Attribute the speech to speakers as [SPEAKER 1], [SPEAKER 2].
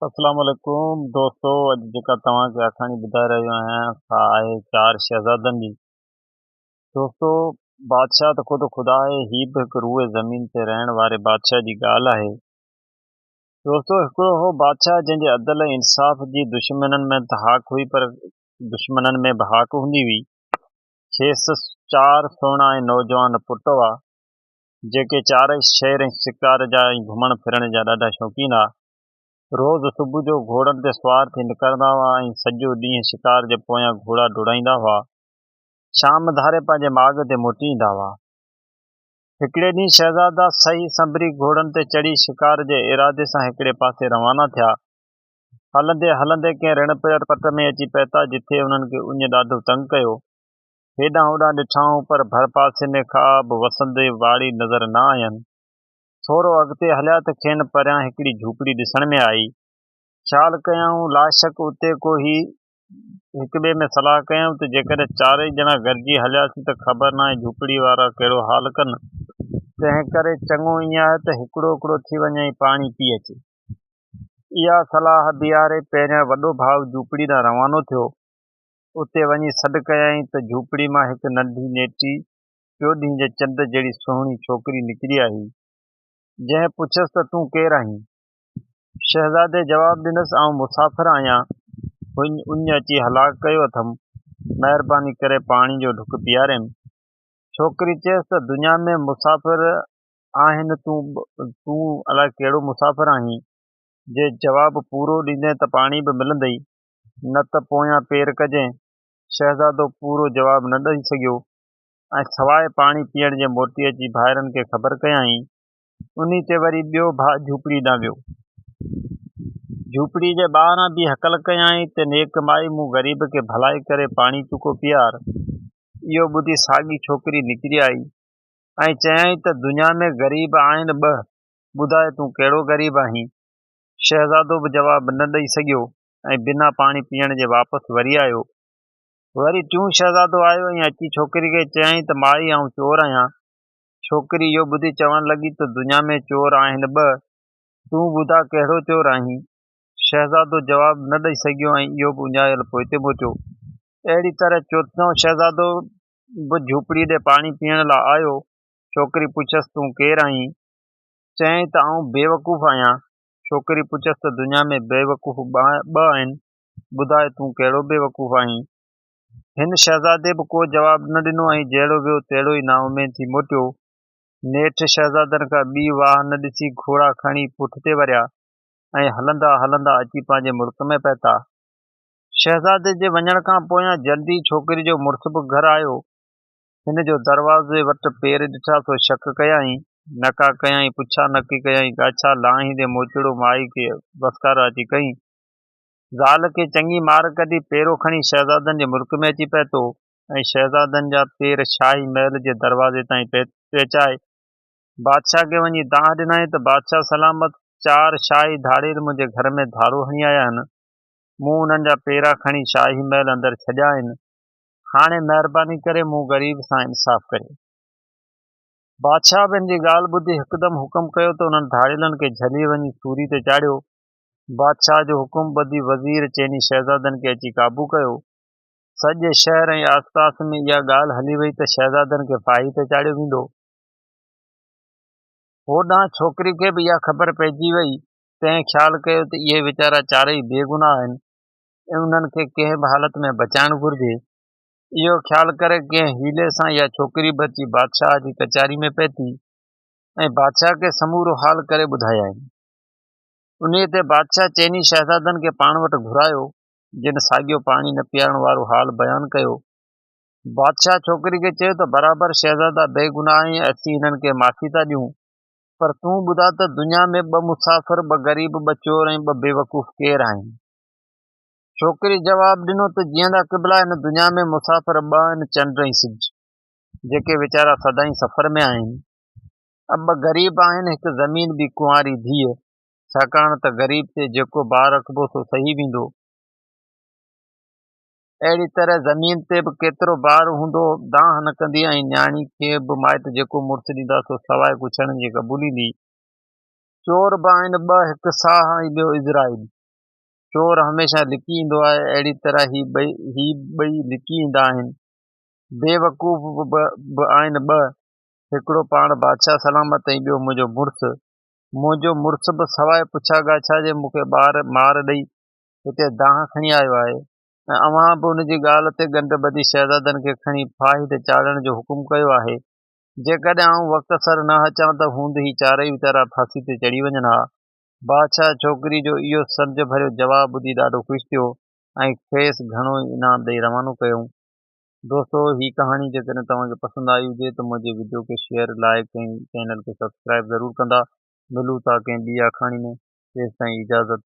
[SPEAKER 1] اسلام عليڪم دوستو اڄ جيڪا توهان کي آکاڻي ٻڌائي رهيو آهيان سا آهي چار شهزادن جي. دوستو بادشاهه ته خود خدا آهي هي به هڪ روء زمين تي رهڻ واري بادشاهه جي ڳالهه آهي. دوستو هڪڙو هو بادشاهه جنهن جي عدل ۽ انصاف جي دشمنن ۾ ته هاڪ هئي پر دشمنن ۾ به هاڪ هوندي هئي. کيس چار سهڻا ۽ نوجوان پٽ هئا جيڪي چارئي شعر ۽ شڪار جا ۽ گهمڻ ڦرڻ جا ڏاڍا شوقين ها. روز صبح جو گهوڙن تي سوار ٿي نڪرندا هئا ۽ سڄو ڏينهن شڪار جي پويان گهوڙا ڊوڙائيندا هئا. شام ڌاري پنهنجي ماڳ تي موٽي ايندا هئا. هڪڙي ڏينهن شهزادا سهي سنڀري گهوڙن تي چڙهي شڪار جي ارادي سان هڪڙي پاسي روانا ٿيا. هلندي هلندي ڪنهن رڻ پٽ ۾ اچي پهتا، جتي انهن کي اڃ ڏاڍو تنگ ڪيو. هيڏانهن هوڏانهن ڏٺائون پر ڀرپاسي ۾ ڪا به وسندي واڙي نظر نه آين. ٿورو اڳتي هليا ته کين پريان هڪڙي جهوپڙي ڏسڻ ۾ آئي. خيال ڪيائون لاشڪ اتي ڪو هي. هڪٻئي ۾ صلاح ڪيائون ته جيڪڏهن چارئي ڄڻا گڏجي هلياسين ته خبر ناهي جهوپڙي وارا ڪهڙو حال ڪن. تنهنڪري چڱو ائين آهي ته هڪڙو هڪڙو ٿي وڃي ۽ پاڻي پي اچي. اها صلاح بيهاري پهريان وڏو ڀاء جهوپڙي ڏانهن روانو ٿيو. اتي وڃي سڏ ڪيائين ته جهوپڙي مان هڪ ننڍي نيٽي چوڏهين جي چنڊ جهڙي سهڻي ڇوڪري نڪري آئي، جنهن پڇيس ته تون ڪير آهين؟ شهزادي جواب ڏنس، آئون مسافر آهيان، اڃ اچي هلاڪ ڪيو اٿم، مهرباني ڪري پاڻي جو ڍڪ پياريم. ڇوڪري چيس ته دنيا ۾ مسافر آهن، تون الائي ڪهڙو مسافر آهين، جي جواب پورو ڏيندين ته پاڻي به ملندئي. نه ته پويان پير ڪجين. شهزادو پورو جواب نه ڏئي سگهيو ۽ سواء پاڻي پيئڻ جي موٽي اچي ڀائرن کي خبر ڪيائين. انهي تي وري ٻيو ڀاء جهوپڙي ڏانهن ويو. جهوپڙي جي ٻاهران بيهي هڪل ڪيائين ته نيڪ مائي مون غريب کي ڀلائي ڪري پاڻي چڪو پيار. اهو ٻڌي ساڳي ڇوڪري نڪري آئي ۽ چيائين ته دنيا ۾ غريب آهن ٻه، ٻڌاء تون ڪهڙو غريب آهين؟ شهزادو به جواب نه ڏئي سگهيو ۽ بنا پاڻي پيئڻ جي واپس وري آيو. وري ٽيون شهزادو آيو ۽ اچي ڇوڪري کي چيائين ته مائي آئون چور آهيان. ڇوڪري اهو ٻڌي چوڻ لڳي ته دنيا ۾ چور آهن ٻه، تون ٻڌاء ڪهڙو چور آهين؟ شهزادو جواب نه ڏئي سگهيو ۽ اهو به اڃايل پوئتي موٽيو. اهڙي طرح چوٿون شهزادو به جهوپڙي ڏي پاڻي پيئڻ لاء آيو. ڇوڪري پڇيس تون ڪير آهين؟ چيائين ته آئون بيوقوف آهيان. ڇوڪري پڇيس ته دنيا ۾ بيوقوف ٻه آهن، ٻڌاء تون ڪهڙو بيوقوف آهين؟ هن شهزادي به ڪو جواب نه ڏنو ۽ جهڙو ويو تهڙو ئي نااميد ٿي موٽيو. نيٺ شهزادن کان ٻي واهه نه ڏسي گهوڙا کڻي پٺتي وريا ۽ هلندا هلندا اچي پنهنجي ملڪ ۾ پهتا. شهزادي جي وڃڻ کان پويان جلدي ڇوڪري جو مڙس به گهر آيو. هن جو دروازي وٽ پير ڏٺا سو شڪ ڪيائين. نڪا ڪيائين پڇا نڪي ڪيائين ڳاڇا، لاهيندي موچڙو مائي کي وسڪارو اچي ڪئين. زال کي چڱي مار ڪڍي پيرو کڻي شهزادن جي ملڪ ۾ اچي پهتو ۽ شهزادن جا پير شاهي محل جي دروازي تائين پهچائي بادشاهه کي وڃي دانهن ڏنائين ته بادشاهه سلامت چار شاهي ڌاڙيل منهنجي گهر ۾ ڌاڙو هڻي آيا آهن. مون انهن جا پيرا کڻي شاهي محل اندر ڇڏيا آهن. هاڻي مهرباني ڪري مون غريب سان انصاف ڪريو. بادشاهه به هن جي ڳالهه ٻڌي هڪدم حڪم ڪيو ته انهن ڌاڙيلن کي جهلي وڃي سوري تي چاڙهيو. بادشاهه جو حڪم ٻڌي وزير چئني شهزادن کي اچي قابو ڪيو. سڄي شهر ۽ آسپاس ۾ اها ڳالهه هلي وئي ته شهزادن کي ڦاهي تي چاڙهيو ويندو. هوڏانهن ڇوڪري کي به اها خبر پئجي وئي، تنهن خيال ڪيو ته اهي ويچارا چارئي بيگناهه آهن، انهن کي ڪنهن به حالت ۾ بچائڻ گهرجي. اهو خيال ڪري ڪنهن حيلي سان اها ڇوڪري به اچي بادشاهه جي ڪچهري ۾ پهتي ۽ بادشاهه کي سمورو حال ڪري ٻڌايائين. انهيء تي بادشاهه چئني شهزادن کي پاڻ وٽ گهرايو، جن ساڳيو پاڻي نه پيارڻ وارو حال بيان ڪيو. بادشاهه ڇوڪري کي چيو ته برابر شهزادا بيگناهه آهن ۽ اسين هنن کي معافي ٿا ڏيون، پر تون ٻڌاء ته دنيا ۾ ٻه مسافر، ٻه غريب، ٻه چور ۽ ٻه بيوقوف ڪير آهن؟ ڇوڪري جواب ڏنو ته جيئندا قبلا هن دنيا ۾ مسافر ٻه آهن چنڊ ۽ سج، جيڪي ويچارا سدائين سفر ۾ آهن. ٻه غريب آهن هڪ زمين ٻي ڪنواري ڌيء، ڇاڪاڻ ته غريب تي جيڪو بار رکبو سو سهي ويندو. اهڙي طرح زمين تي به ڪيترو بار هوندو دانهن نه ڪندي ۽ نياڻي کي به مائٽ جيڪو مڙس ڏيندا سو سواء ڪڇڻ جي قبوليندي. چور به آهن ٻه هڪ ساهه ۽ ٻيو عزرائيل. چور هميشه لڪي ايندو آهي، اهڙي طرح هي ٻئي هي ٻئي لڪي ايندا آهن. بي وقوف به آهن ٻه، هڪڙو پاڻ بادشاهه سلامت ۽ ٻيو منهنجو مڙس. منهنجو مڙس به سواء پڇا ڳاڇا جي مون کي ٻار مار ڏئي هتي دانهن کڻي آيو آهي ۽ اوهان به ان جي ڳالهه تي ڳنڍ ٻڌي شهزادن کي کڻي ڦاهي تي چاڙهڻ جو حڪم ڪيو آهي. جيڪڏهن آئون وقت سر نه اچان ته هوند هي چارئي ويچارا ڦاسي تي چڙهي وڃن ها. بادشاهه ڇوڪري جو اهو سمجهه ڀريو جواب ٻڌي ڏاڍو خوش ٿيو ۽ کيس گهڻو ئي انعام ڏئي روانو ڪيائون. دوستو هي ڪهاڻي جيڪڏهن توهان کي پسند آئي هجي ته منهنجي وڊيو کي شيئر، لائيڪ ۽ چينل کي سبسڪرائيب ضرور ڪندا. ملون ٿا ڪنهن ٻي آکاڻي ۾ تيستائين اجازت.